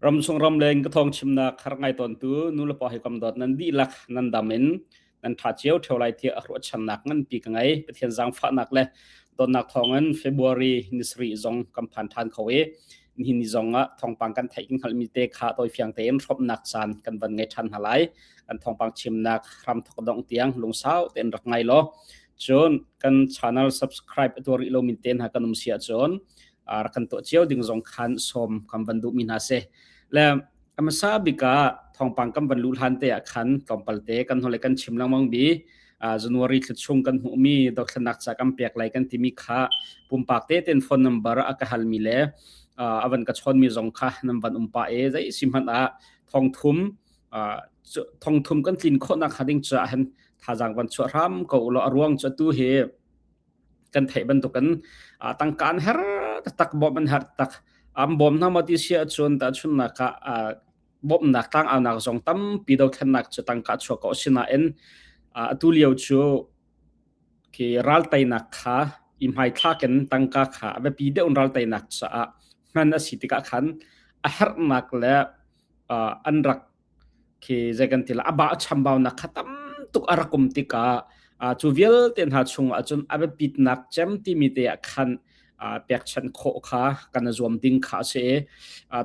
Ramchung ramleng ka thawng chimnak har ngai tawntu nulepa hi kam dawt nan dihlak nan dam in nan tha cio theo lai tiah a ruahchannak nganpi ka ngei. Pathian zaangfahnak le dawtnak thawngin February ni sarih zong kan phan than kho i nihin ni zong ah thawngpang kan theih kan hngalhmi te kha tawifiang tein hrawmnak caan kan van ngei than hna lai. Kan thawngpang chimnak hram thok dong tiang lungsau tein rak ngai law cun kan channel subscribe a tuah rih lomi te hna kan um si ahcun rak kan tuah cio ding zong khan sawm kan van duhmi hna si. Le a hmasa bik ah thawngpang kan van luh hlan te ah khan tlawmpal te kan hole kan chim lengmang bi January thla chung kan hmuhmi dothlennak ca kan pek lai kan timi kha pumpak te ten phone number a ka halmi le a van ka chawnmi zong kha nan van um pa e zei si hmanh ah thongthum thongthum kan tlin khawhnak hnga ding caah hin thazaang van chuah hram ko ulaw a ruang cu atu hi kan theih bantukin tangka an her taktak bawmh an her tak an bawm hna maw ti si ahcun tahchunhnak ah bawmhnak tlangaunak zong tampi dothlennak cu tangka chuak ko asinain atu lio cu khi ralteinak kha i hmaithlak in tangka kha a biapi deuh in ralteinak caah hman a si tikah khan a herhnak le an rak khi zei kan ti la a ba chambaunak kha tam tuk a rak um tikah cu vialte hna chung ahcun a biapitnak cem timi te ah khan pekchanh khawh kha kan zuam ding kha a si i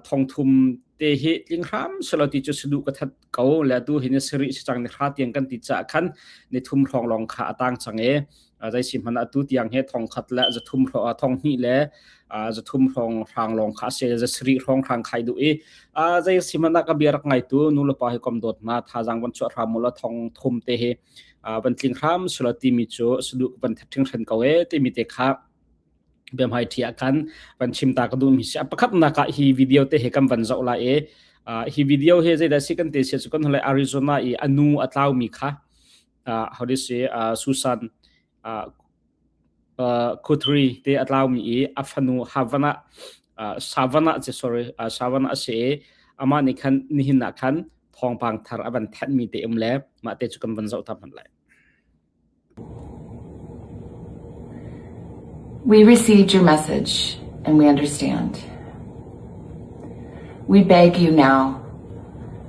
thongthum te hi tling hram selo ti cu sudu ka that ko le tu hi ni sari si cang ni hra tiang kan ti ca khan ni thum hrawng lawng kha a tang cang i zei si hmanh atu tiang he thong khat le zathum thong hnih le zathum hrawng hrang lawng kha se zasri hrawng hrang khai du i zei si hmanh ka bia rak ngai tu nu le pa hi kom dot na thazang van chuah hram mula thong thum te hi van tling hram sula ti mi chu sudu van thing hren ko e ti mi te kha biamhai thi ah khan van chim ta ka duh mi si pakhat nak ah hi video te he kan van zoh la e hi video he zeidah si kan te sia chu kan hole Arizona i anu atlau mi kha how do you say Susan Guthrie te a tlaumi i a fanu Havana Savannah che sorry Savannah a si i amah nih khan nihin ah khan thawngpang thar a van thanhmi te um le mah te cu kan van zoh ta hmanh lai. We received your message and we understand. We beg you now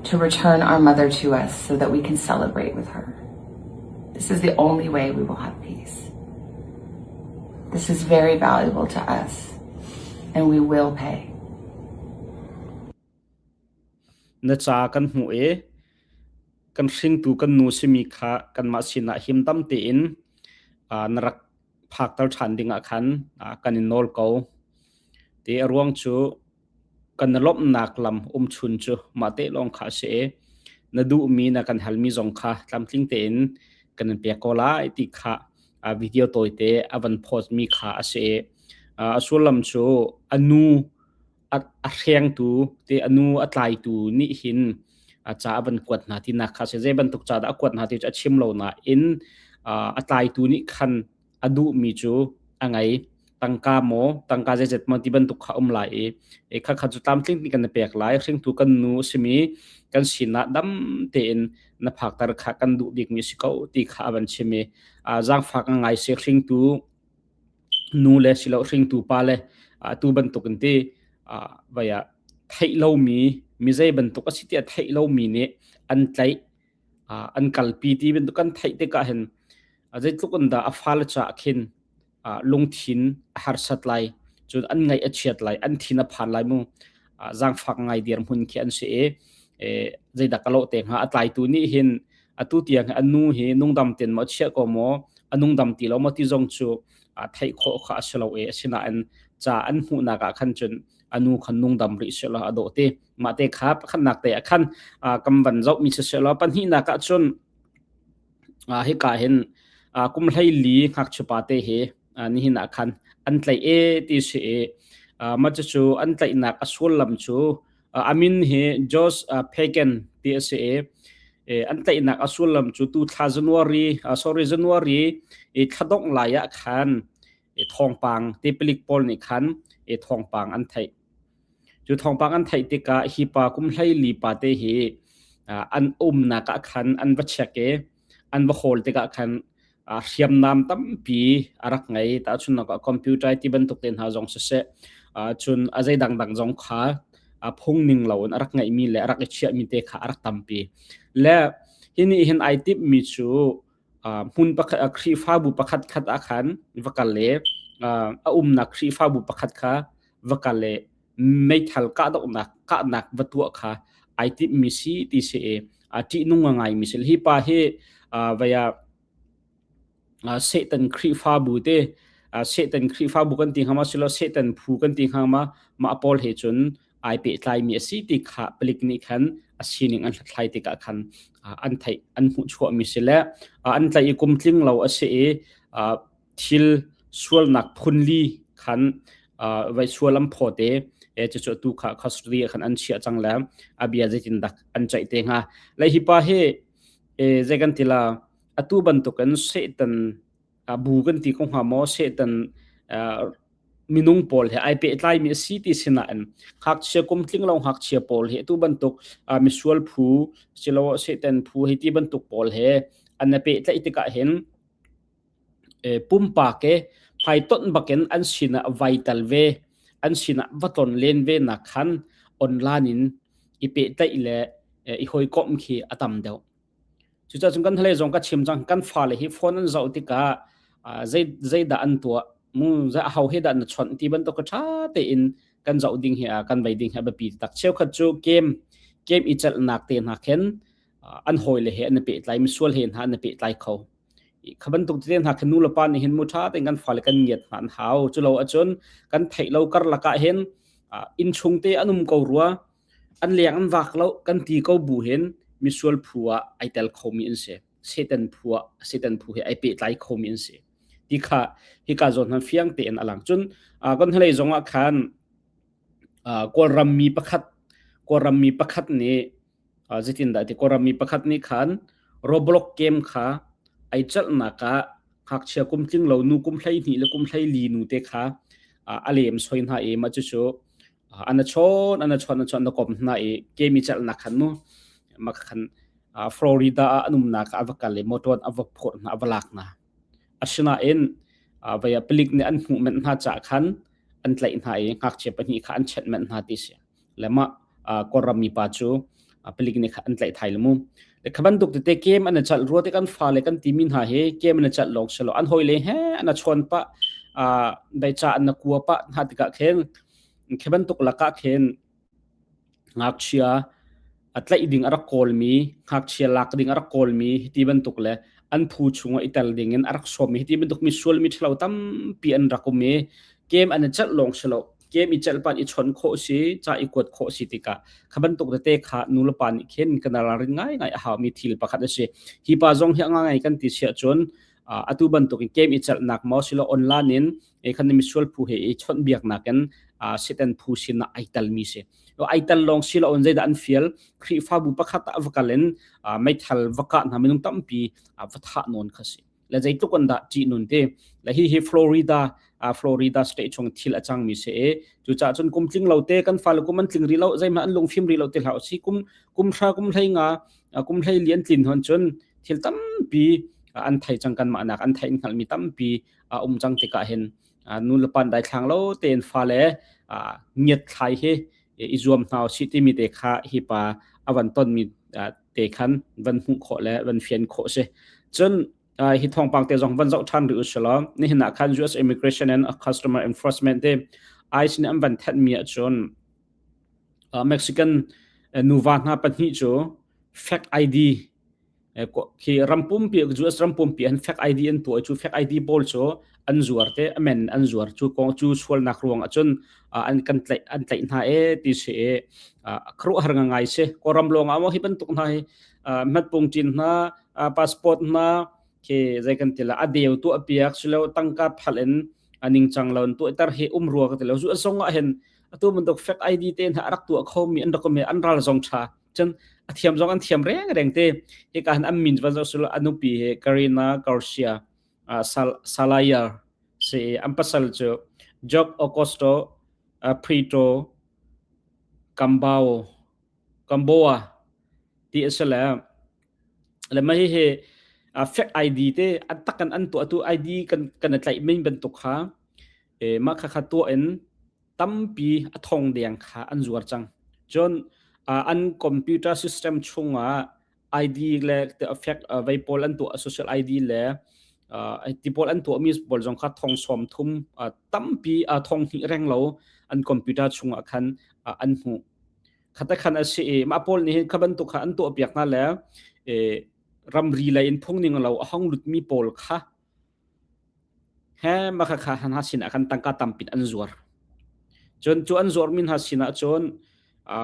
to return our mother to us so that we can celebrate with her. This is the only way we will have peace. This is very valuable to us, and we will pay. Na ca kan hmuh i kan hringtu kan nu simi kha kanmah sinah himdam tein na rak phakter ṭhan dingah khan kan in nawl ko. Ti a ruang cu kan i lawmhnak lam umchun cu mah te lawng kha a si i na duhmi na kan halmi zong kha tlamtling tein kan in pek ko lai ti kha video tawite a van post mi kha a si i a sullam cu a nu a hrengtu te a nu a tlaitu nih hin ca a van kuat hna tinak kha si zei bantuk ca dah a kuat hna ti cu a chim lo nain a tlaitu nih khan a duhmi cu a ngei tangka maw tangka zeizat maw ti bantuk kha um lai i kha kha cu tlamtling ti kan na pek lai hringtu kan nu simi kan sinah dam tein na phakter kha kan duh bikmi si ko ti kha a van chim i zaangfak a ngai si hringtu nu le silo hringtu pa le atu bantuk in ti vai ah theih lomi mi zei bantuk a si tiah theih lomi nih an tlaih an kalpi ti bantuk kan theih tikah hin zeitluk in dah a fale caah khin lungthin a harsat lai cun an ngaih a chiat lai an thin a phan lai mu zaangfak ngai dirhmun khi an si i zeidah ka lawh te hnga a tlaitu nih hin atu tiang an nu hi nungdam ten maw chiah ko maw a nungdam ti lo maw ti zong cu theih khawh kha a si lo i asinain ca an hmuhnak ah khan cun a nu khan nungdam rih seh law a dawh ti mah te kha pakhatnak te ah khan kam van zoh mi siseh law pahnihnak ah cun hika hin kum 14 ngakchia pa te hi nihin ah khan an tlaih e ti si i mah cucu an tlaihnak a sullam cu a min hi Josh Pagan ti a si i an tlaihnak a sullam cu tu thla January sorry January i thladongh lai ah khan thawngpang te palik pawl nih khan thawngpang an theih. Cu thawngpang an theih tikah hi pa kum 14 pa te hi an umnak ah khan an va check i an va hawl tikah khan hriamnam tampi a rak ngei. Tahchunhnak ah computer ti bantuk te hna zong siseh, cun a zei dangdang zong kha phung ning lo in a rak ngeihmi le a rak i chiahmi te kha a rak tampi. Le hi nih hin ai timhmi cu hmun pakhat Khrihfabu pakhat khat ah khan va kal le a umnak Khrihfabu pakhat kha va kal le meithal kahdohnak kahnak va tuah kha ai timhmi si ti si i ṭihnung a ngaimi si. Hi pa hi vaya Satan Khrihfabu te Satan Khrihfabu kan ti hnga ma silo Satan phu kan ti hnga ma mah pawl he cun ai pehtlaimi a si ti kha palik nih khan a sining an hlathlai tikah khan an theih an hmuhchuahmi si le an tlaih i kum tling lo a si i thil sualnak phunli khan vai sual an phaw te e cucu tu kha custody khan an chiah cang le a bia zeitin dak an ceih te hnga le hi pa hi e zei kan tila atu bantukin Satan bu kan ti ko hnga maw Satan minung pawl he ai pehtlaimi a si ti sinain ngakchia kum tling lo ngakchia pawl hi atu bantuk misual phu silo Satan phu hei ti bantuk pawl he an i pehtlaih tikah hin pumpak e hmaitonh bakin an sinah vai tal ve an sinah va ton len ve nak khan online in i pehtlaih le i hawikomh khi a tam deuh. Cucaah cun kan hnulei zong ka chim cang kan fale hi phone an zoh tikah zei zeidah an tuah mu aho he dah na chawnh ti bantuk ṭha tein kan zoh ding hi kan vei ding hi a biapi tak. Cheukhat cu game game i celhnak te hna khin an hawile he an i pehtlai misual he hna an i pehtlai kho. Kha bantuk tete hna khin nu le pa nih hin mu ṭha tein kan fale kan ngiat hna an hau. Culo ahcun kan theih lo karlak ah hin inn chung te an um ko rua An leng an vak lo kan ti ko bu hin misual phu ah ai tel khomi an si. Satan phu ah Satan phu he ai pehtlai khomi an si. Ti kha hika zawn han fiang tein a lang. Cun kan hnulei zong ah khan Kawlram mi pakhat Kawlram mi pakhat nih zeitindah ti Kawlram mi pakhat nih khan Roblox game kha ai celhnak ah ngakchia kum tling lo nu kum 12 le kum 14 nu te kha a lem soi hna i mah cucu an a chawn an a chawn an chawn na kom hna i kemi chalnak khan mu ma khan Florida ah an umnak ah a va kal i motor a va phorh hna a va lak hna asinain vaya palik nih an hmuh menh hna ca khan an tlaih hna i ngakchia pahnih kha an chenh menh hna ti si le mah Kawlram mi pa cu palik nih kha an tlaih thai le mu le kha bantuk tete kem an chalh rua te kan fale kan timi hna hi kem an chalh lawng selo an hoi le he an a chawn pa dai cha an na kua pa hna tikah khen Khi bantuk lakah khin ngakchia a tlaih ding a rak kawlmi, ngakchia lak ding a rak kawlmi hiti bantuk le an phu chungah i tel ding in a rak sawmmi hiti bantuk mi sualmi ṭhalo tampi an rak um i kem an i celh lawng si lo. Kem i celh pan i chawnh khawh si, ca i kuat khawh si tikah kha bantuk tete kha nulepa nih khin kan ralrin ngaingai a haumi thil pakhat a si. Hi pa zong hi a ngai kan ti siah cun atu bantuk in kem i celhnak maw silo online in e khan misual phu he i chawnh biaknak in Satan phu sin ah ai talmi si ai tal lawng si lo in zeidah an fial Khrihfabu pakhat ah va kal in meithal va kah hna minung tampi va thah nawn kha si le zeitluk an dah ṭih nun te le hi hi Florida Florida state chung thil a cangmi si e cucaah cun kum tling lo te kan fale kum an tling rih lo zeihmanh an lungfim rih lo te hlah si kum kum hra kum hlei nga kum hlei li an tlin hon cun thil tampi an thei cang kan mah nak an theih hngalhmi tampi a um cang tikah hin nu le pan daithlang lo tein fale ngiat thlai hi i zuam hna usih timi te kha hi pa a van tonmi te khan van hmuh khawh le van fian khawh si. Cun hi thawngpang te zong van zoh ṭhan rih usih nihin ah khan US Immigration and Customer Enforcement te ICE nih an van thenhmi ahcun Mexican nuva hna pahnih cu fake ID Khi ram pumpi US ram pumpi an fake ID an tuah cu fake ID pawl cu an zuar te amen an zuar cu kong cu sualnak ruang ahcun an kan tlaih an tlaih hna e ti si e khuaruahhar ngai si Kawlram lawng ah maw hi bantuk hna hi hmatpung ṭin hna passport hna khi zei kan ti la a deu tuah piak silo tangka phalh in a ningcang lo in tuahter hi um rua ka ti lo zu zong ah hin atu bantuk fake ID te hna a rak tuah khomi an rak um i an ral zong ṭha Cun a thiam zong an thiam rengreng te. Hika hin an min van zoh sulaw a nupi hi Karina Garcia Salayar si i an pasal cu Job Augusto Prieto Gambao Gamboa ti a si le le mah hihi fake ID te an tak in an tuah tu ID kan kan i tlaih min bantuk kha mah kha kha tuah in tampi a thong deng kha an zuar cang. Cun an computer system chungah ID le fake vei pawl an tuah social ID le ti pawl an tuahmi pawl zong kha thong sawm thum tampi thong hnih reng lo an computer chungah khan an hmuh. Khata khan a si i mah pawl nih hin kha bantuk kha an tuah piak hna le ramri lei in phung ning lo a hong lutmi pawl kha he mah khakha hna sinah khan tangka tampin an zuar. Cun cu an zuarmi hna sinah cun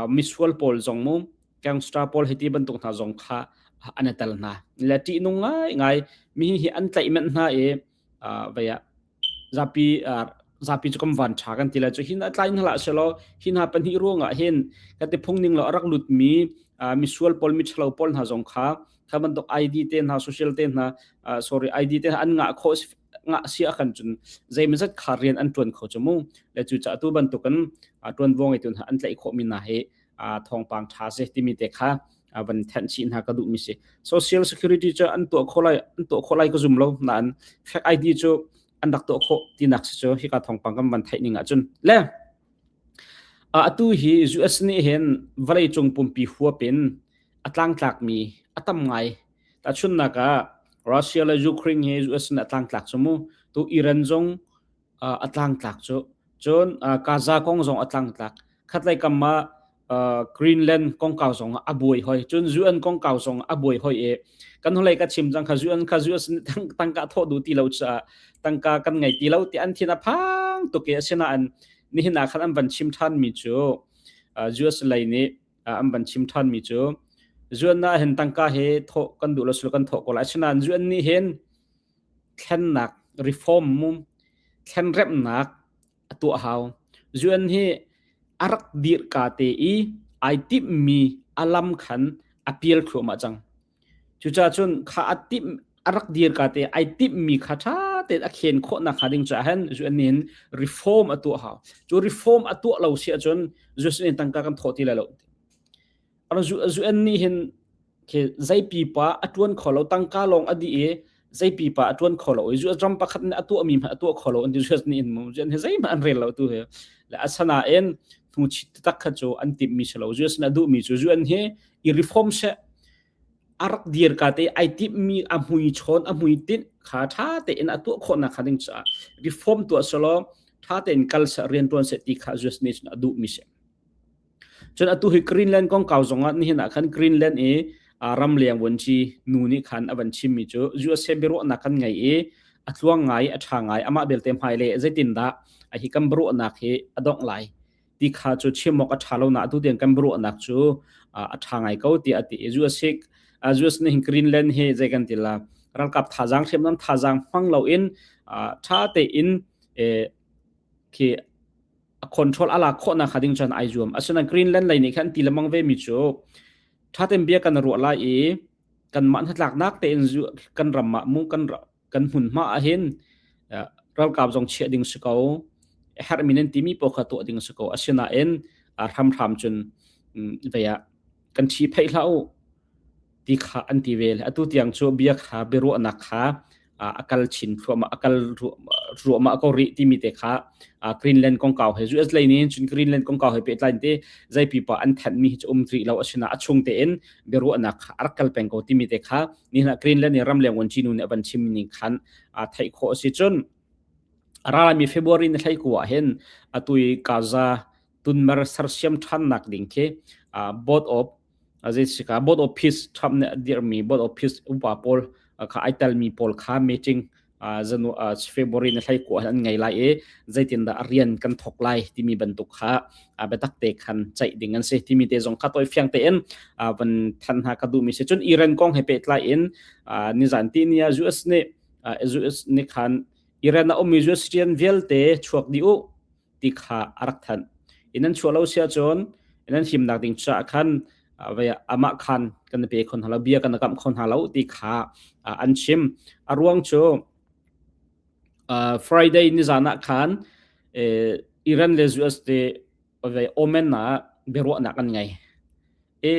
misual pawl zong mu gangster pawl hiti bantuk hna zong kha an i tel hna. Le ṭihnung ngaingai mi hi an tlaih manh hna i vei ah zapi zapi cu kan van ṭha kan ti lai cu hin a tlai hna hlah selaw hi hna pahnih ruangah hin ka ti phung ning lo a rak lutmi misual pawl miṭhalo pawl hna zong kha kha bantuk ID te hna social te hna sorry ID te hna an ngah khawh ngah si ah khan cun zeimazat kha rian an ṭuan kho cu mu le cu caah tu bantukin ṭuanvo ngeitu hna an tlaih khawh mi hna hi thawngpang ṭha si timi te kha van thenh chih hna ka duhmi si. Social Security cu an tuah khawh lai an tuah khawh lai ka zum lo nain fake ID cu an rak tuah khawh tinak si cu hika thawngpang kan van theih ning ahcun le atu hi US nih hin vawleicung pumpi huap in a tlangtlakmi a tam ngai. Tahchunhnak ah Russia le Ukraine hi US nih a tlangtlak cu mu. Tu Iran zong a tlangtlak cu. Cun Gaza kong zong a tlangtlak. Khatlei kam ah Greenland kongkau zong a buai hoi. Cun UN kongkau zong a buai hoi i kan hnulei ka chim cang kha UN kha US nih tangka thawh duh ti lo caah tangka kan ngei ti lo ti an thin a phang tuk i asinain nihin ah khan an van chim ṭhan mi cu US lei nih an van chim ṭhan mi cu UN ah hin tangka hi thawh kan duh lo sul kan thawh ko lai. Asinain UN nih hin thlennak reform mum thlenremhnak a tuah hau. UN hi a rak dirhka te i ai timhmi a lam khan a pial thluahmah cang. Cucaah cun kha a timh a rak dirka te ai timhmi kha ṭha tein a khen khawh nak hnga ding caah hin UN nih hin reform a tuah hau. Cu reform a tuah lo si ahcun US nih tangka kan thawh ti lai lo. UN nih hin khi zei pipa a ṭuan kho lo tangka lawng a dih i zei pipa a ṭuan kho lo i US ram pakhat nih a tuahmi hmanh a tuah kho lo an ti US nih in mu UN hi zeihmanh an rel lo tu hi le asanain hnuchit taktak kha cu an timhmi si lo US nih a duhmi cu UN hi i reform seh a rak dir ka te ai timhmi a mui chawn a mui tinh kha ṭha tein a tuah khawh nak kha ding caah reform tuah selaw ṭha tein kal seh rian ṭuan seh ti kha US nih cun a duhmi si. Cun atu hi Greenland kongkau zongah nihin ah khan Greenland i ramleng vuanci nu nih khan a van chimmi cu USA biaruahnak kan ngei i a tluang ngai a ṭha ngai amah belte hmailei zeitindah a hi kan biaruahnak hi a dongh lai ti kha cu chim awk a ṭha lo na atu tiang kan biaruahnak cu a ṭha ngai ko tiah a ti i USA US nih hin Greenland hi zei kan ti la ralkap thazaang hriamnam thazaang hmang loin ṭha tein khi a control a lak khawh nakhnga ding cun ai zuam. Asinain Greenland lei nih khan ti lemang ve mi cu ṭhaten bia kan ruah lai i kanmah hnatlaknak tein kan ram ah mu kan kan hmunhma ah hin ralkap zong chiah ding si ko herhmi nan timi paoh kha tuah ding si ko asinain hramhram cun vei ah kan ṭhi pheih hlah u ti kha an ti ve. Atu tiang cu bia kha biaruahnak kha a kal chin thluahmah a kal ruahmah ko rih timi te kha Greenland kongkau he US lei nih cun Greenland kongkau he pehtlai te zei pipa an thanhmi hi cu um rih lo asina a chung tein biaruahnak kha a rak kal peng ko timi te kha nihin ah Greenland i ramleng vuanci nu nih a van chim ning khan theih khawh a si cun a ralami February ni hlei ku ah hin atu i Gaza tunmer sersiam ṭhannak ding khi board of zeisika board of peace Trump nih a dirhmi board of peace upa pawl kha ai telmi pawl kha meeting zanu February ni hlei ku an ngei lai i zeitindah a rian kan thok lai timi bantuk kha biatak te khan ceih ding an si timi te zong kha toi fiang tein van than hna ka duhmi si cun Iran kong he pehtlai in nizan ti ni ah US nih US nih khan Iran a ummi US rian vialte chuak dih u ti kha a rak thanh. In an chuah lo si ahcun in an himnak ding caah khan amah khan kan pe kho hna lo, bia kan kamh kho hna lo ti kha an chim. A ruang cu Friday nizan ah khan Iran le US te Oman ah biaruahnak an ngei. I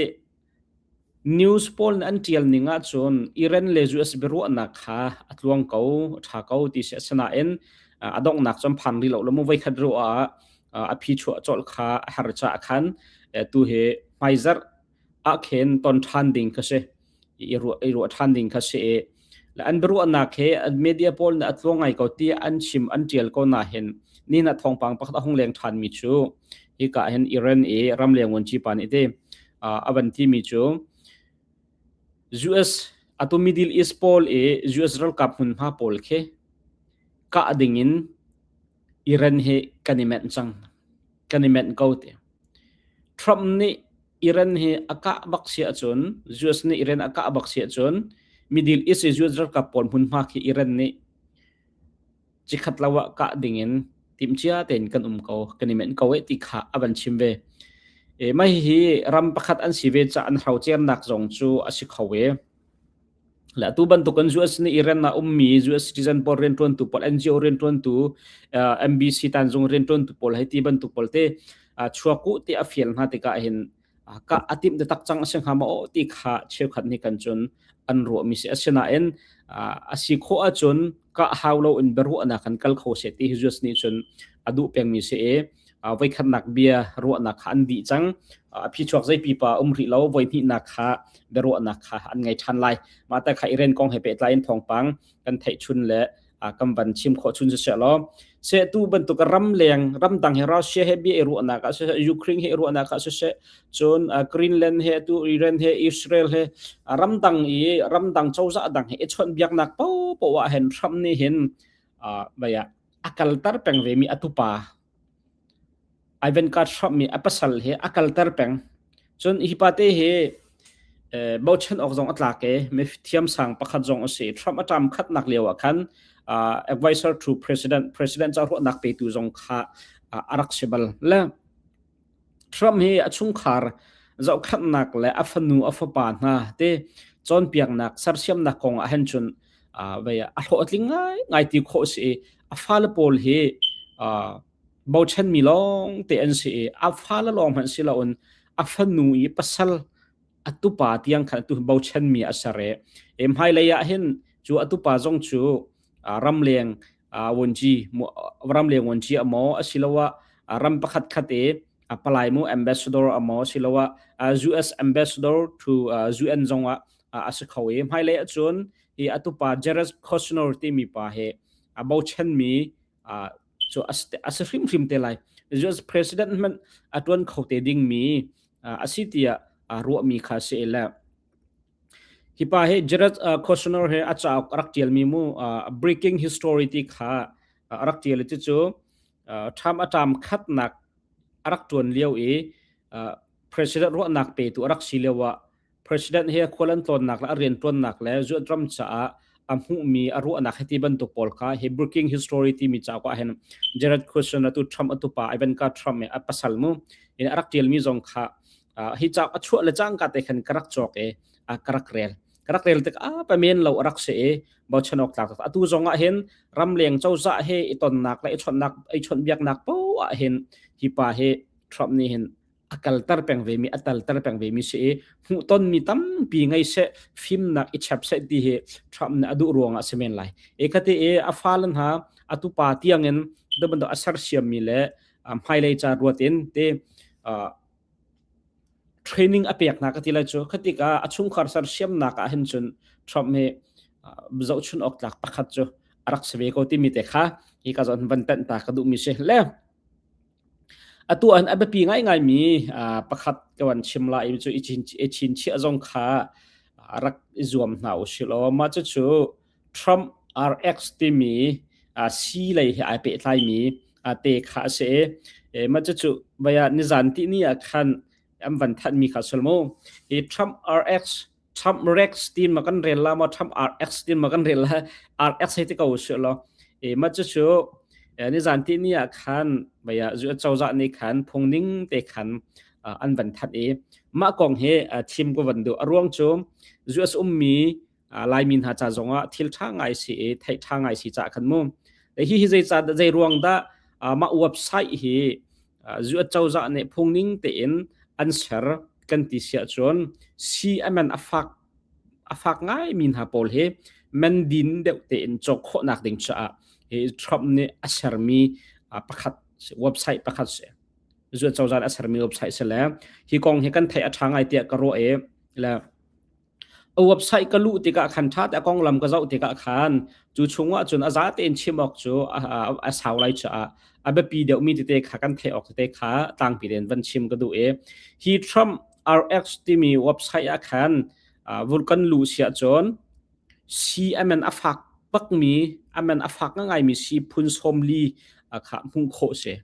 News pawl nih an ṭial ning ahcun Iran le US biaruahnak kha a tluang ko, a ṭha ko ti si. Asinain a donghnak cu an phan rih lo. Lamu voikhat ruah ah a phi chuah colh kha a har caah khan Tu hi hmaizarh ah khin ton ṭhan ding kha si. I ruah i ruah ṭhan ding kha si i le an biaruahnak he media pawl nih a tluang ngai ko ti an chim an ṭial ko na hin ni na thawngpang pakhat a hung leng ṭhan mi cu hika hin Iran i ramleng vuanci pa nih ti a van ti mi cu US atu Middle East pawl i US ralkap hmunhma pawl khi kah ding in Iran hi kan i menh cang kan i menh ko ti Trump nih Iran hi a kah bak si ahcun US nih Iran a kah bak si ahcun Middle East i US ralkap pawl hmunhma khi Iran nih cikhat lo ah kah ding in timhcia tein kan um ko kan i menh ko eh ti kha a van chim ve. E, mah hihi ram pakhat an si ve ca an hrocernak zong cu a si kho e. Le atu bantukin US nih Iran ah ummi US citizen pawl rianṭuantu pawl NGO rianṭuantu uh, MBC tanzung rianṭuantu pawl hei ti bantuk pawl te uh, chuak u ti a fial hna tikah hin uh, ka a timh taktak cang a si hnga maw ti kha cheukhat nih kan cun an ruahmi si asinain uh, a si khawh ahcun ka hau lo in biaruahnak kan kal kho seh ti hi US nih cun a duh pengmi si i voikhatnak bia ruahnak kha an dih cang. A phichuak zei pipa um rih lo voihnihnak kha biaruahnak kha an ngei ṭhan lai. Mah te kha Iran kong he pehtlai in thawngpang kan theih chun le kan van chim khawh chun siseh law se tu bantuk ram leng ramdang he Russia he bia i ruahnak ah siseh Ukraine he i ruahnak ah siseh cun Greenland he tu Iran he Israel he ramdang i ramdang cozah dang he i chawnh biaknak popoh ah hin Trump nih hin vaya a kalter peng ve mi atupa Ivanka Trump nih a pasal hi a kalter peng. Cun hi pate hi bochan awk zong a tlak i mi thiamsang pakhat zong a si. Trump a ṭam khatnak lio ah khan advisor to president, president ca ruahnak petu zong kha a rak si bal. Le Trump hi a chungkhar zohkhenhnak le a fanu a fapa hna te cawnpiaknak sersiamnak kong ah hin cun vei a hlawhtling ngaingai ti khawh si i a fale pawl hi bochanmi lawng te an si i a fale lawng hmanh si loin a fanu i pasal a tupa tiang khan tu bochanmi a ser i hmailei ah hin cu a tupa zong cu ramleng vuanci ramleng vuanci a maw asiloah ram pakhat khat i palai mu ambassador a maw asiloah US ambassador to UN zong ah a si kho i hmailei ahcun hi a tupa Jared Kushner timi pa hi a bochanmi cu a si hrimhrim te lai. US president hmanh a tuan kho te dingmi a si tiah ruahmi kha si le Hi pa hi Jared Kushner he a cauk a rak ṭialmi mu Breaking History ti kha a rak ṭial i cucu ṭham a ṭam khatnak a rak ṭuan lio i president ruahnak petu a rak si lio ah president he khual an tlawnnak le a rianṭuannak le zuat ram caah a hmuhmi a ruahnak hiti bantuk pawl kha hi Breaking History timi cauk ah hin Jared Kushner tu Trump a tupa Ivanka Trump i a pasal mu in a rak ṭialmi zong kha hi cauk a chuah le cangka te khan ka rak cawk i ka rak rel ka rak rel tik a pa men lo a rak si i bochan awk tlak atu zong ah hin ramleng cozah he i tonnak le i chonhnak i chonhbiaknak poah ah hin hi pa hi Trump nih hin a kalter peng ve mi a talter peng ve mi si i hmuhton mi tampi ngei seh fimnak i chep seh ti hi Trump nih a duh ruangah si men lai e khati i a fale hna a tupa tiangin bantuk a sersiam mi le hmailei ca ruat in te Training a pek hna ka ti lai cu. Kha tikah a chungkhar sersiamnak ah hin cun Trump hi zohchun awk tlak pakhat cu a rak si ve ko timi te kha hi ka zawn van tenh ta ka duhmi si. Le atu an a biapi ngaingaimi pakhat ka van chim lai cu i chinchiah zong kha rak i zuam hna u sih law mah cucu Trump RX timi sii lei he ai pehtlaimi te kha a si i mah cucu vaya nizan tihni ah khan an van thanhmi kha sul mu. Hi Trump RX Trump Rex tin ma kan rel la ma Trump RX tin ma kan rel la RX hei ti ko su law e mah cucu nizan tihni ah khan vaya zu cozah nih khan phung ning te khan an van thanh i mah kong hi thim ko van duh a ruang cu US ummi Laimi hna ca zongah thil ṭha ngai si i theih ṭha ngai si caah khan mu. Hi hi zei zei ruang dah mah website hi US cozah nih phungning tein an ser kan ti si ahcun CMN a fak a fak ngai mi hna pawl hi man din deuh tein cawk khawhnak ding caah hi Trump nih a sermi pakhat website pakhat si. Zuat cozah a sermi website si le hi kong hi kan theih a ṭha ngai tiah ka ruah i le a website ka luh tikah khan ṭha te a konglam ka zoh tikah khan cu chungah cun a za tein chim awk cu a sau lai caah a biapi deuhmi tete kha kan theih awk tete kha tlangpi tein van chim ka duh i hi Trump RX timi website ah khan vun kan luh siah cun si a man a fak bakmi a man a fak ngaimi si phun 40 kha hmuh khawh si.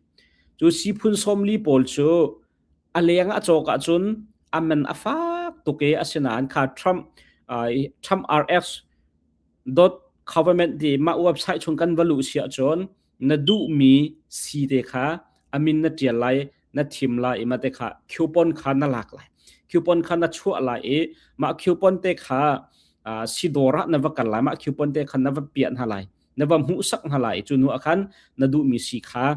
Cu si phun 40 pawl cu a leng a cawk ahcun a man a fak tuk i asinain kha Trump Trump RX dot government ti mah website chung kan va luh si ahcun na duhmi si te kha a min na ṭial lai na thim lai i mah te kha coupon kha na lak lai coupon kha na chuah lai i mah coupon te kha si dawr ah na va kal lai mah coupon te kha na va piah hna lai na va hmuhsak hna lai cu nu ah khan na duhmi si kha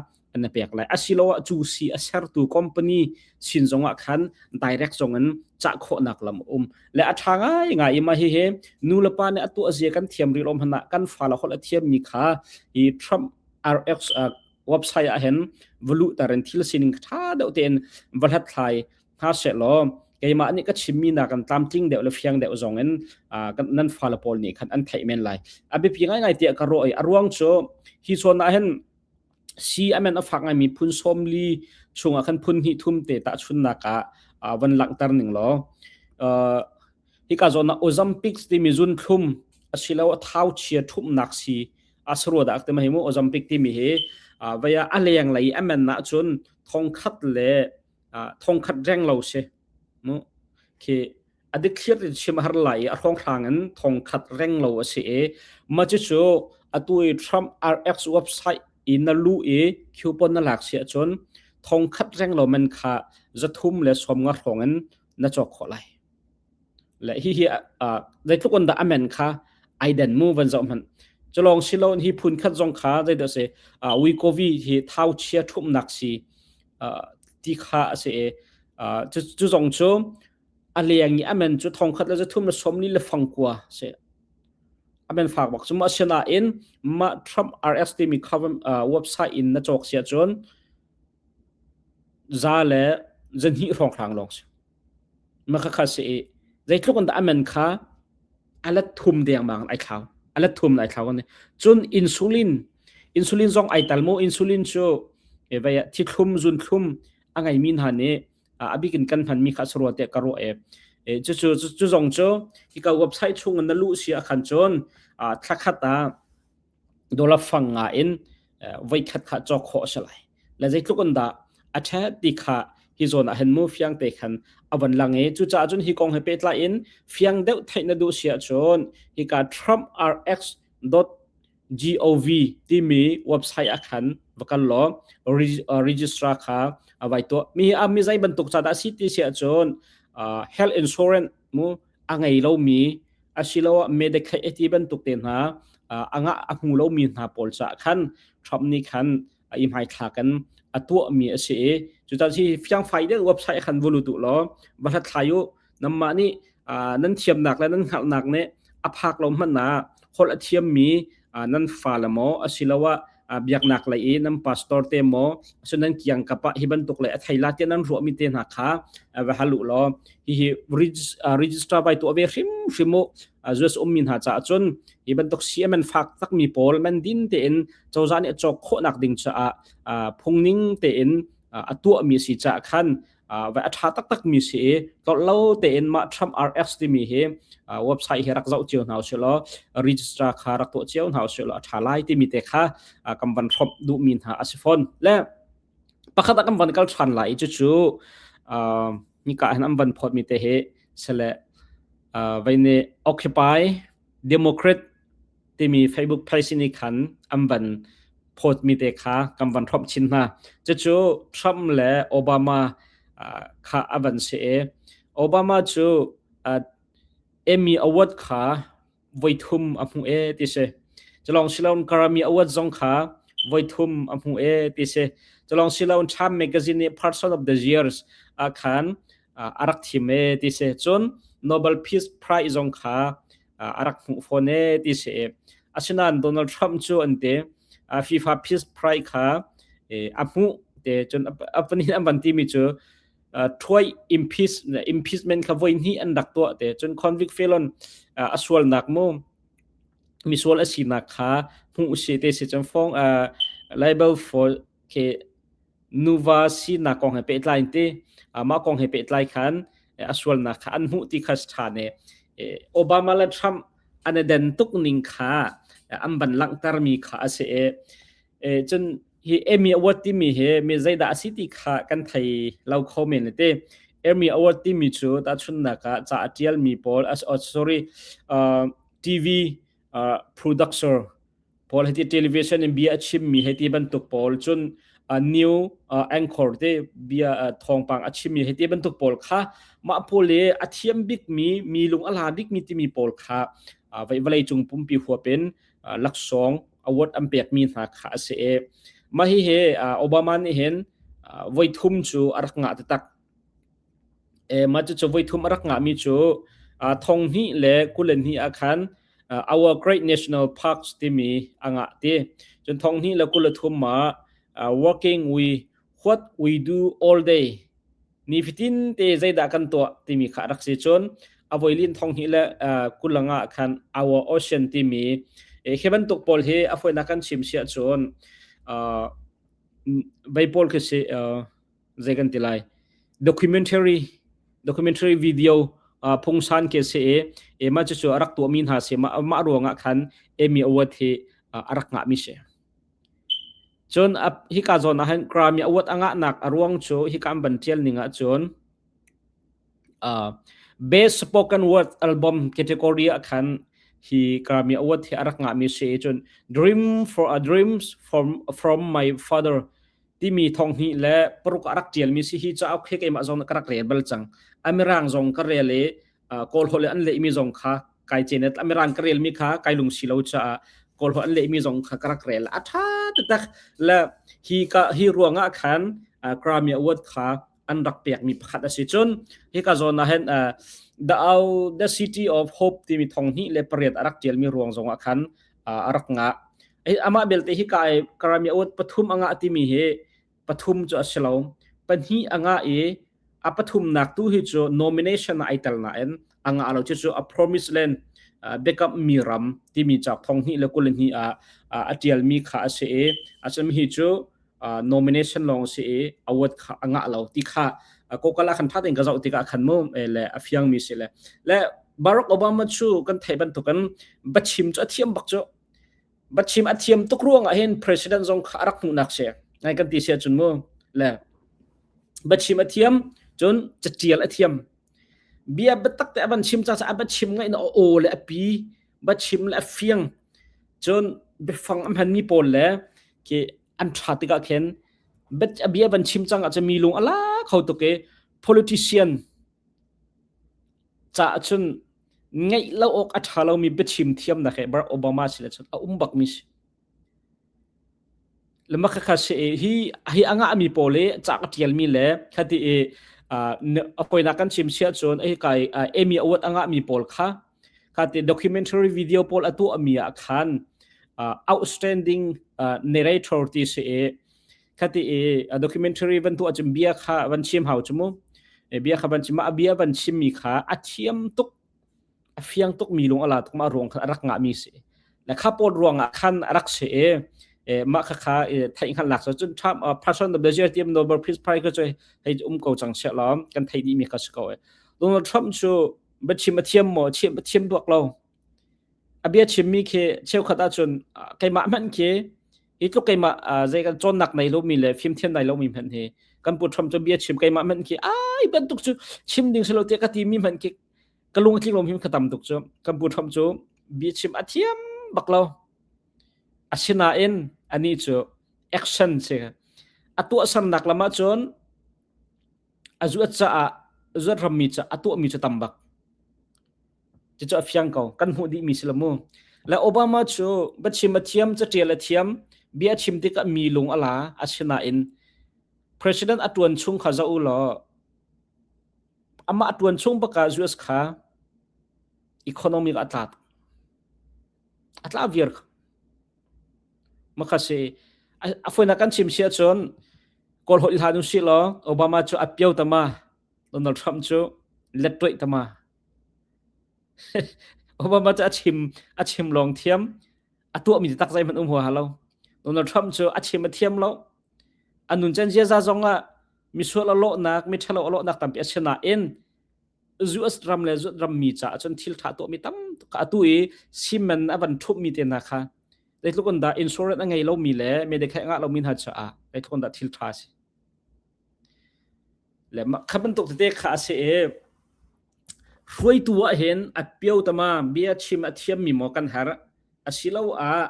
na pek lai asiloah cu si a sertu company sin zongah khan direct zong in cah khawhnak lam a um le a ṭha ngai ngai i mah hihi nu le pa nih a tuah zia kan thiam rih lo hmanh ah kan fa le holh a thiammi kha hi Trump RX website ah hin va luhter in thil sining ṭha deuh tein va hlathlai hna seh law keimah nih ka chimmi nak kan tlamtling deuh le fiang deuh zong in nan fale pawl nih khan an theih men lai a biapi ngaingai tiah ka ruah i a ruang cu hi zawn ah hin si a men a fak ngaimi phun 40 chungah khan phun hnih thum te tahchunnak ah van langhter ning law hika zawn ah Ozempic timi zunthlum asilo thau chia thumnak si asro dak te ma hi mu Ozempic timi hi vaya a leng lei a men na cun thongkhat le thongkhat reng lo si mu khi a dikthliar in chim har lai i a hrawnghrang in thongkhat reng lo a si i mah cucu atu i Trump RX website i na lu i coupon na lak si ahcun thongkhat reng lo man kha 390 hrawng in na cawk khawh lai le hi hi zeitluk in dah a men kha ai den mu van zoh hmanh culong siloin hi phun khat zong kha zeidah si Wegovy hi thau chia ṭhumhnak si ti kha a si i cu zong cu a leng i a men cu thongkhat le zathum le 40 le fangkua si a men fak bak cu asinain mah Trump RS timi website in na cawk si ahcun za le zahnih hrawnghrang lawng si mah khakha si i zeitluk in dah a men kha a let thum dengmang ai thlau a let thum ai thlau ani cun insulin insulin zong ai tal mu insulin cu e vai thi thlum zun thlum a ngeimi hna nih a bik in kan hmanmi kha sarua te ka ruah e cu cu cu zong cu hika website chung in na luh si a khan cun thlakhat ah dollar fang nga in voikhat kha cawk khawh a si lai le zeitluk in dah a ṭhat ti kha hi zawn ah hin mu fiang te khan a van lang i cucaah cun hi kong he pehtlai in fiang deuh theih na duh si ahcun hika trumprx.gov timi website ah khan va kal law registrar kha a vai tuah mi hi a mi zei bantuk ca dah si ti si ahcun health insurance mu a ngei lomi asiloah Medicaid ti bantuk te hna a ngah a hmu lomi hna pawl caah khan Trump nih khan i hmaithlak in a tuahmi a si i cucaah hi fiangfai deuh website khan va lut u law va hlathlai u nanmah nih nan thiamnak le nan hngalhnak nih a phak lo hmanh ah holh a thiammi nan fale maw asiloah biaknak lei i nan pastor te maw asu nan kiang kap ah hi bantuk le a thei la tiah nan ruahmi te hna kha va hal u law hihi register vai tuah ve hrim hrim u US ummi hna caah cun hi bantuk CMN fak takmi pawl man din tein cozah nih a cawk khawhnak ding caah phungning tein a tuahmi si caah khan va a ṭha taktakmi si i tlolh lo tein mah Trump RX timi hi website hi rak zoh cio hna usih law register kha rak tuah cio hna usih law a ṭha lai timi te kha kan van hrawmh duhmi hna a si fawn. Le pakhat ah kan van kal ṭhan lai i cucu nika hin an van phawtmi te hi sele vei nih Occupy Democrat timi Facebook page nih khan an van phawtmi te kha kan van hrawmh chin hna. Cucu Trump le Obama kha a van si i Obama cu Emmy Award kha voithum a hmu e ti si. Culong silon Grammy Award zong kha voithum a hmu e ti si. Culong silon Time Magazine nih Person of the Years ah khan a rak thim e ti si. Cun Nobel Peace Prize zong kha a rak hmuh fawn e ti si. Asinain Donald Trump cu an ti FIFA Peace Prize kha a hmuh Te cun a pahnih an van timi cu thuai impeach impeachment kha voi hnih an rak tuah te cun convict felon a sualnak mu misual a sinak kha hmuh si te si cun fong libel for ke nuva sinak kong he pehtlai ti mah kong he pehtlai khan a sualnak kha an hmuh ti kha ṭhan e Obama le Trump an i den tuk ning kha an van langhtermi kha a si e cun hi Emmy Award timi hi mi zeidah a si ti kha kan thei lo kho men le te Emmy Award timi cu tahchunhnak ah ca a ṭialmi pawl sorry TV producer pawl hiti television in bia a chimmi hiti bantuk pawl cun new anchor te bia thawngpang a chimmi hiti bantuk pawl kha mah pawl le a thiam bikmi mi lung a la bikmi timi pawl kha vawlei cung pumpi huap in laksawng award an pekmi hna kha a si i mah hi he Obama nih hin voi thum cu a rak ngah taktak. E mah cucu voi thum a rak ngahmi cu thong hnih le 22 ah khan Our Great National Parks timi a ngah ti. Cun thong hnih le 23 ah Working We What We Do All Day nifatin te zeidah kan tuah timi kha a rak si. Cun a voilin thong hnih le 20 ah khan Our Ocean timi hi bantuk pawl hi a fawinak kan chim siah cun vei pawl khi si zei kan ti lai documentary documentary video phungsan ke se e e ma chu chu a rak tuahmi hna se ma mah ruangah khan Emmy Award hi a rak ngahmi si cun hika zawn ah hin Grammy Award a ngahnak a ruang cu hika an ban tial ning ah cun best spoken word album category ah khan hi Grammy Award hi a rak ngahmi si cun Dream for a Dreams from from my father timi thong hnih le paruk a rak ṭialmi si hi cauk hi keimah zong ka rak rel bal cang. A mirang zong ka rel i Kawl holh an lehmi zong kha kai cenet a mirang ka relmi kha kai lungsi lo caah Kawl holh an lehmi zong kha ka rak rel. A ṭha taktak le hi ka hi ruangah khan Grammy Award kha an rak pekmi pakhat a si. Cun hika zawn ah hin The The City of Hope timi thong hnih le pariat a rak ṭialmi ruang zongah khan a rak ngah. Amah belte hi ka Grammy Award pathum a ngah timi hi pathum cu a si lo. Pahnih a ngah i a pathumnak tu hi cu nomination ah ai tel nain a ngah lo cu a Promised Land biakam mi ram timi cauk thong hnih le 22 ah a ṭialmi kha a si i a cun hi cu nomination lawng si i award kha a ngah lo ti kha kokal ah khan ṭha tein ka zoh tikah khan mu le a fiangmi si le le Barack Obama cu kan theih bantukin biachim cu a thiam bak cu biachim a thiam tuk ruangah hin president zong kha a rak hmuhnak si ngai kan ti sia cun mu le biachim a thiam cun catial a thiam bia biatak te a van chim ca a biachim ngaih na aw le a pi biachim le a fiang cun biafang a hmanmi pawl le khi an ṭha tikah khin a bia van chim cang ahcun mi lung a la kho tuk i politician caah cun ngeih lo awk a ṭha lomi biachim thiamnak he Barack Obama si le cun a um bakmi si. Le mah khakha si i hi hi a ngahmi pawl i ca ka ṭialmi le khati i a poinak kan chim siah cun hi kai Emmy Award a ngahmi pawl kha khati documentary video pawl a tuahmi ah khan outstanding narrator ti si i khati i documentary van tuah cun bia kha van chim hau cu mu bia kha van chim a bia van chimmi kha a thiam tuk a fiang tuk mi lung a la tuk ma ruang khan a rak ngahmi si le kha pawl ruang ah khan a rak si i mah kha kha theih hngalhnak cu cun Trump person of the year tiam Nobel Peace Prize kha cu hei um ko cang sia lawm kan thei dih mi kha si ko e Donald Trump cu biachim a thiam maw chim a thiam duak lo a bia chimmi khi cheukhat ahcun keimah hmanh khi hi tluk keimah zei kan cawnnak nei lomi le fimthiam nei lomi hmanh hi kan pu Trump cu bia chim keimah hmanh khi ai bantuk cu chim ding si lo tiah ka timi hmanh khi ka lung a tling lomi ka tam tuk cu kan pu Trump cu bia chim a thiam bak lo asinain anih cu action si a tuahsernak lam ahcun a zuat caah zuat rammi ca a tuahmi cu tam bak Cucu a fiang ko. Kan hmuh dihmi si lo mu. Le Obama cu biachim a thiam, catial a thiam, bia a chim tikah mi lung a la. Asinain president a tuan chung kha zoh u law amah a tuan chung bak ah US kha economic a tla. A tla viar. Maka si a foinak kan chim si ahcun. Kawl holh hlan usih law Obama cu a pio tama Donald Trump cu let toih tama. Obama cu a chim a chim lawng thiam a tuahmi tak zeihmanh um huaha lo. Donald Trump cu a chim a thiam lo. A nuncan ziaza zong ah misual a lawhnak, miṭhalo a lawhnak tampi a si nain US ram le US rammi caah cun thil ṭha tuahmi tam tuk kha atu i cement a van ṭhumhmi te hna kha zeitluk in dah insurance a ngei lomi le medicare a ngah lomi hna caah zeitluk in dah thil ṭha a si. Le mah kha bantuk tete kha a si i hruaitu ah hin a pio tama bia chim a thiammi maw kan herh asiloah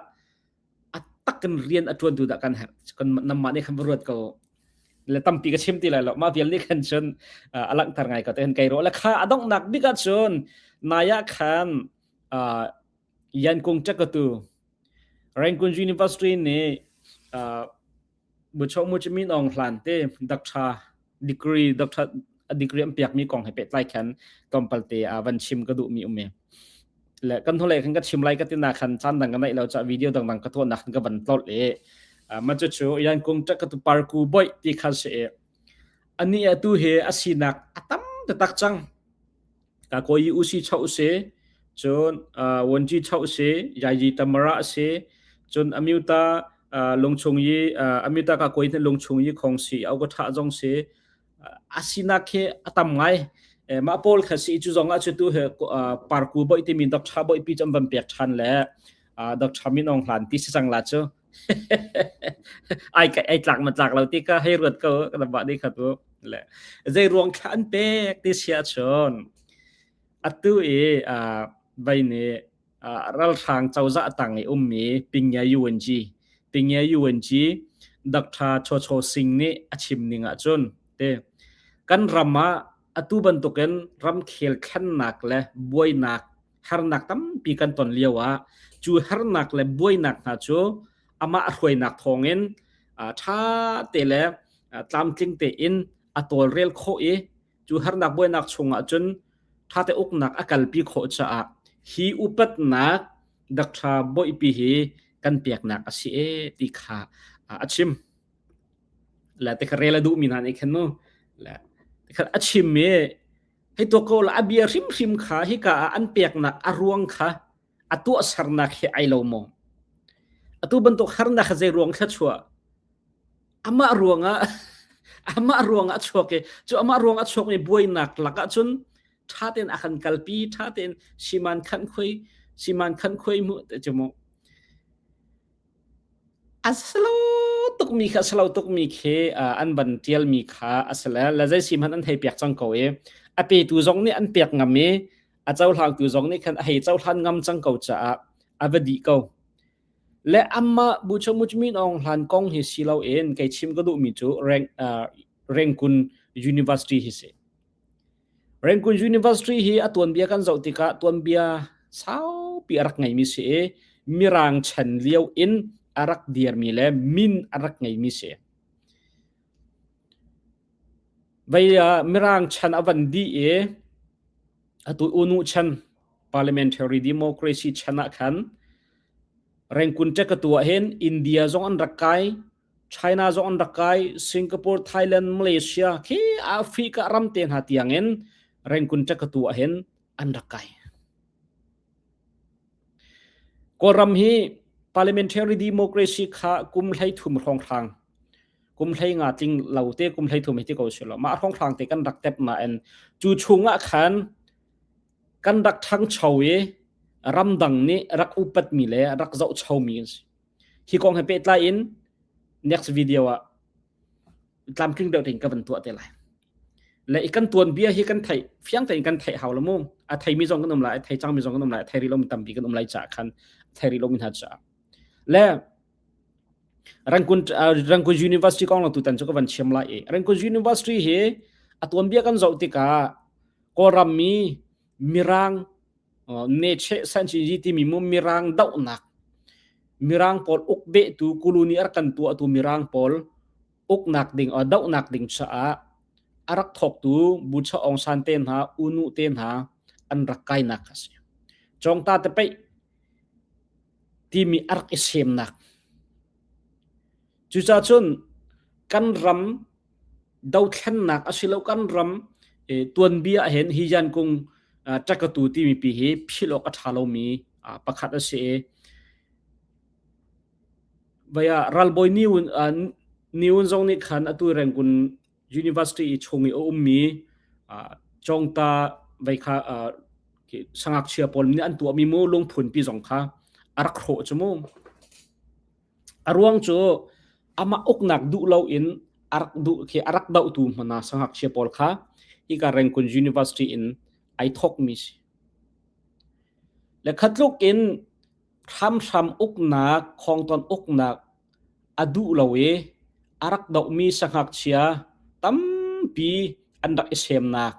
a tak in rian a ṭuantu dah kan herh kan namah nih khan va ruat ko le tampi ka chim ti lai lo mah vial nih khan cun a langhter ngai ko te kei ro le kha a donghnak bik ah cun nai ah khan Yan Kung Chakatu Rangoon University nih Buchoh Mu Min Aung Hlan te doctor degree doctor degree an piakmi kong he pehtlai khan tlawmpal te ah van chim ka duhmi um i le kan hnulei khan ka chim lai ka tina khan caan dang ka neih lo ca video dangdang ka tuahnak khan ka van tlolh i ma cu cu yan kung ṭak ka tu parku boih ti khan si i ani atu he a sinak a tam taktak cang Ka kawi usi chauh si, cun Wonji chauh si, Yayi Tamara si, cun Amyuta lungchung i Amyuta ka kawi lungchung i khong si, au ka ṭha zong si, a sinak khi a tam ngai. Mah pawl kha si cu zong ah cu tu he parku boi timi Dr. Boi pi cu an van pek ṭhan le Dr. Min Aung Hlan ti si cang la cu. Ai ai tlak ma tlak lo ti ka hei ruat ko ka ba ni kha tu le zei ruang thla an pek ti sia chun atu i vai nih ralhrang cozah tang i ummi Pingya UNG Pingya UNG Dr. Cho Cho Singh nih a chim ning ah cun te kan ram ah atu bantukin ramkhel thlennak le buainak harnak tampi kan ton lio ah cu harnak le buainak hna cu amah hruainak thawngin ṭha te le tlamtling tein a tawlrel khawh i cu harnak buainak chungah cun ṭha te uknak a kalpi khawh caah hi upatnak Dr. Boihpi hi kan peknak a si e ti kha a chim. Le te kha rel a duhmi hna nih khan mu le te kha a chim i Hei tuak ko la a bia hrimhrim kha hika ah an peknak a ruang kha a tuahsernak he ai lo maw? Atu bantuk harnak kha zei ruang thluachuah? Amah ruangah amah ruangah a chuak i cu amah ruangah a chuakmi buainak lakah cun ṭha tein a kan kalpi ṭha tein siman khan khuai siman khan khuai mu te cu mu A salo tukmi kha a salo tukmi khi an van ṭialmi kha a si le le zei si hmanh an hei pek cang ko i a petu zong nih an pek ngam i a cohlangtu zong nih khan a hei cohlan ngam cang ko caah a va dih ko. Le amah Buchomuch Min Aung Hlan kong hi si loin kei chim ka duhmi cu Rangoon University hi si. Rangoon University hi a tuanbia kan zoh tikah tuanbia saupi a rak ngeimi si i Mirang chan lio in a rak dirmi le min a rak ngeimi si. Vei Mirang chan a van dih i atu Unu chan parliamentary democracy chan ah khan Rangoon ṭekatu ah hin India zong an rak kai China zong an rak kai, Singapore, Thailand, Malaysia khi Africa ram te hna tiangin Rangoon ṭekatu ah hin an rak kai. Kawlram hi parliamentary democracy kha kum 13 hrawnghrang kum 15 tling lo te kum 13 hi ti ko si lo mah hrawnghrang te kan rak tep nain cu chungah khan kan rak ṭhangcho i ramdang nih rak upatmi le rak zohchomi an si. Hi kong he pehtlai in next video ah tlamtling deuh tein ka van tuah te lai. Le i kan tuanbia hi kan theih fiang tein kan theih hau lo mu. A theimi zong kan um lai, a thei cangmi zong kan um lai, a thei rih lomi tampi kan um lai caah khan a thei rih lomi hna caah. Le Rangoon Rangoon University kong lang tutan cu ka van chim lai i Rangoon University hi a tuanbia kan zoh tikah Kawlram mi Mirang Neche Sanchi timi mu Mirang dohnak Mirang pawl ukbehtu kuluni a rak kan tuahtu Mirang pawl uknak ding dohnak ding caah a rak thawktu Bucha Aung San te hna Unu te hna an rak kainak a si. Cawngta te peih timi a rak i semnak. Cucaah cun. Kan ram dothlennak asilo kan ram tuanbia ahhin hi yan kung ṭakatu timi pi hi philh awk a ṭha lomi pakhat a si i vaya ralbawi niun niun zong nih khan atu Rangoon University i chung i a ummi Congta vei kha sangakchia pawl nih an tuahmi mu lungphunpi zong kha a rak hrawh cu mu. A ruang cu amah uknak duh loin a rak duh khi a rak dohtu hmana sangakchia pawl kha hika Rangoon University in ai thawkmi si. Le khatluk in hramhram uknak, khongton uknak a duh lo i a rak dohmi sangakchia tampi an rak i semnak.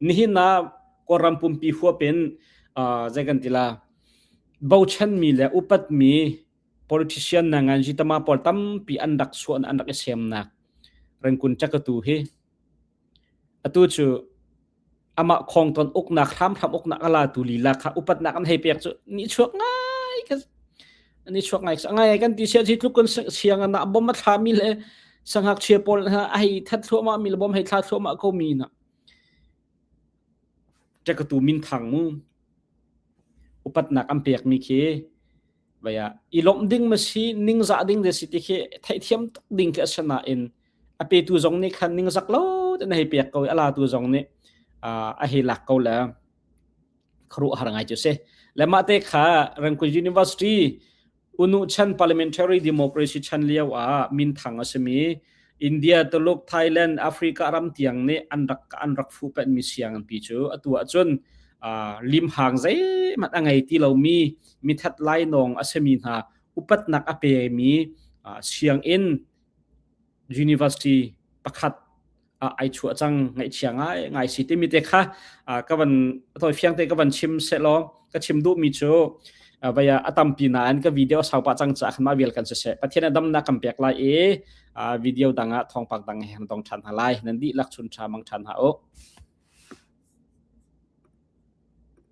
Nihin ah Kawlram pumpi huap in uh, zei kan ti la bochanmi le upatmi politician na ngan jitama pawl tampi an rak suan an rak i semnak Rengkun chakatu hi atu cu amah khongton uknak hramhram uknak ala tu lila kha upatnak an hei pek cu ni chuak ngai ka ni chuak ngai ngai kan ti sia chi tluk kun siang na bom a thla mi le sangak chia pawl ha a hei that thluahmah mi le bom hei thla thluahmah ko mi na Ṭekatu minthang mu upatnak an pekmi khi vaya i lawmh ding ma si ningzah ding de si ti khi theihthiam tuk ding khi a si nain a petu zong nih khan ningzak lo te na hei pek ko i a latu zong nih a hei lak ko le khuaruah har ngai cu si le mah te kha Rangoon University Unu chan parliamentary democracy chan lio ah minthang a simi India, Tuluk, Thailand, Africa ram tiang nih an rak an rak fuh penmi sianginpi cu atu ahcun uh, limhang zeihmanh a ngei ti lomi mithat lainawng a simi hna upatnak a pemi uh, sianginn university pakhat ai chuah cang ngaihchia ngai ngai si timi te kha ka van tawi fiang te ka van chim selaw ka chim duh mi cu vaya a tampi nain ka video sau pa cang cha khan ma vial kan se se pathian a damnak kan pek lai i video dang ah thawngpang dang he dong than ha lai nan di lak chun tha mang than ha o.